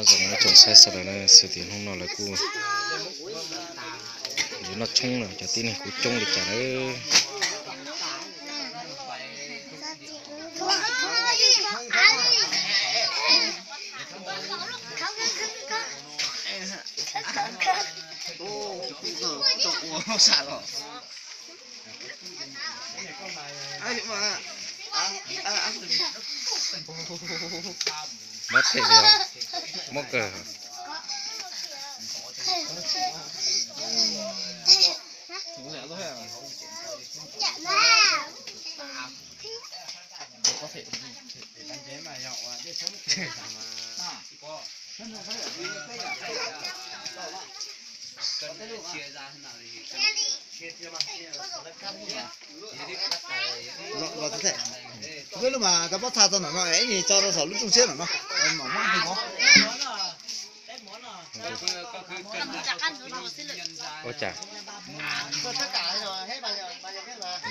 Zoo ib tsoom saib sawv daws na, xws tias hnub no lawv kuj yuav noj tshoob no, cov tib neeg kuj coob li cas lawm. Mob them li os, mob kawg. Los, los txog thiab. Peb lub mas tau pob txha txog ntawm no, ib nig tso rau saum lub rooj siab ntawm no. Mam muab tig mov. Ua cas?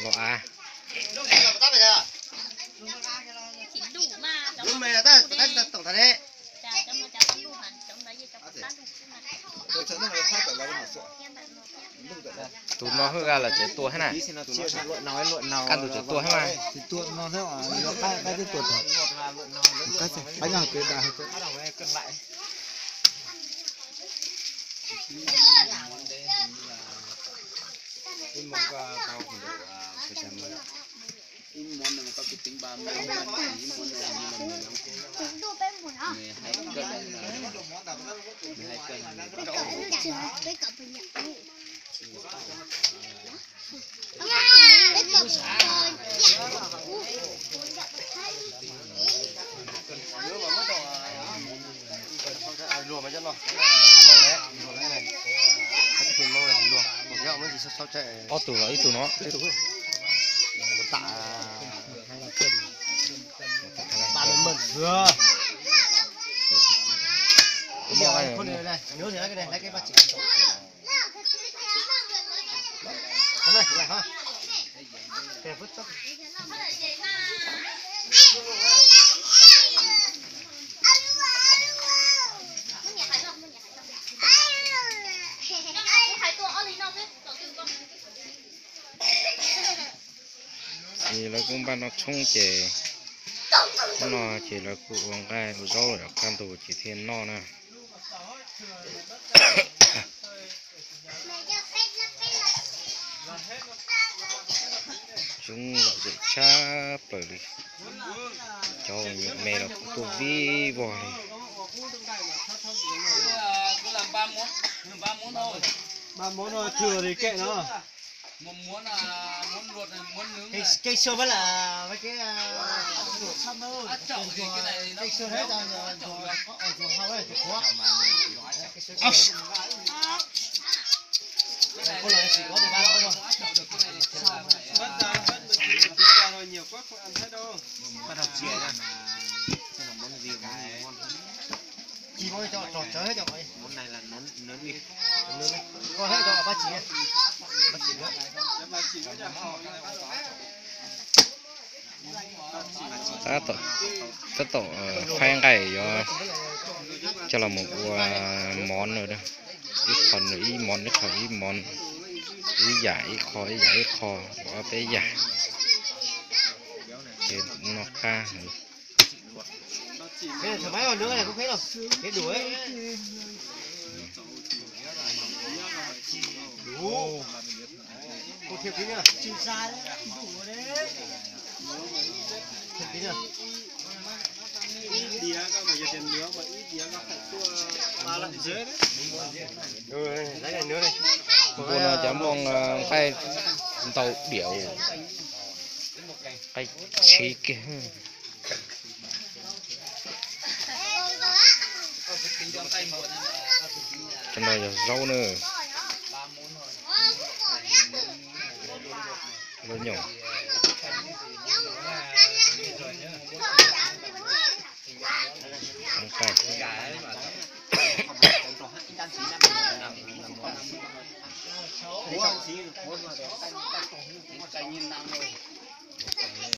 Los av. Tus no hwj ga los tsev tua thiab na. Kaj tus tsev tua thiab mas. Ob tug los ib tug no. Ces lawv kuj npaj noj tshoob ces hnub no ces lawv kuj ua nqaij ua zaub lawm kaj ntug ces thiaj noj na. Tshoob lom zem tshaj plaws li. Cov nyuam me los kuj tuaj vij vog li. Ba món no chừa thì kệ nó. Cái, cái xương với là mấy cái, à, cái xương hết rồi, rồi, rồi, rồi, rồi, hao ấy, chục khóa. Có là chỉ có thì ba món thôi. Bắt ra, bắt mình chỉ tính ra rồi, nhiều quá không ăn hết đâu. Bắt đầu chia ra. Xem là món gì, món gì ngon hơn. Chi món cho trò chớ hết cho mày. Món này là nón, nón đi. Nón đi. Con hết cho bác chị. Bác chị nữa. Tab tom, tab tom, eh, faib nqaij yuav coj los mus ua mov no. Ib qho ib mov, ib qho ib mov, ib yam ib qho, ib yam ib qho, ua ob peb yam. Ces noj qab. Thế thoải mái vào nướng này cũng hết rồi. Hết đủ ấy. Đủ. Cô thêm tí nữa. Thêm tí nữa. Ít đĩa các bạn, giờ tiền nướng mà ít đĩa các bạn tua ba lạng rưỡi đấy. Ừ, lấy này nướng đi. Tua no cov Hmoob, eh, nqaij ntau diam, nqaij tshib kiag. Cov no yog zaub na. Zaub nyoom. Nqaij.